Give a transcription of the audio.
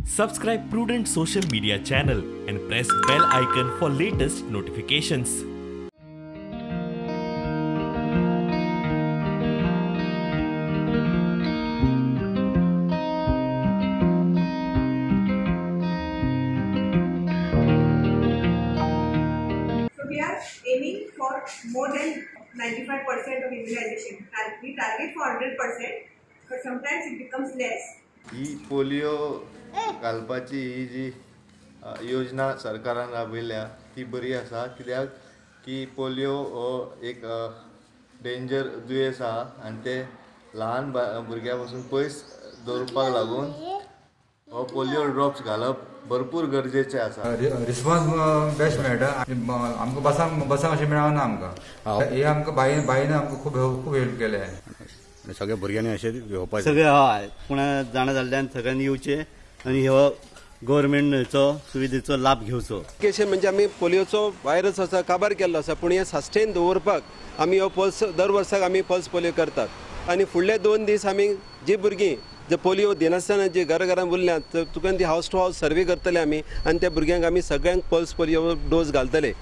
Subscribe Prudent Social Media channel and press bell icon for latest notifications. So we are aiming for more than 95% of immunization. We target for 100%, but sometimes it becomes less. He polio घालपाची ही जी योजना सरकारान राबयल्या ती बरी आसा, कित्याक की polio हो एक डेंजर दुयेंस आहा आनी ते ल्हान भुरग्यां पासून पयस दवरपाक लागून हो पोलियो ड्रॉप्स घालप भरपूर गरजेचें आसा. रिस्पॉन्स बेस्ट मेळटा आमकां, बसांक अशें मेळना आमकां. हे आमकां बायन आमकां खूब खूब हेल्प केले. सगळ्या भुरग्यांनी अशें घेवपाक सगळे हय कोणा जाणा जाल्ल्यान सगळ्यांनी येवचें आनी हो गव्हर्मेंटाचो सुविधेचो लाभ घेवचो. केशें म्हणजे आमी पोलियोचो व्हायरस आसा काबार केल्लो आसा, पूण हें सस्टेन दवरपाक आमी हो पल्स दर वर्साक आमी पल्स पोलियो करतात. आनी फुडले 2 दीस आमी जी भुरगीं जे पोलियो दिनासतना जी घरा घरान उरल्यात तुका ती हावस टू हावस सर्वे करतले आमी आनी त्या भुरग्यांक आमी सगळ्यांक पल्स पोलियो डोस घालतले.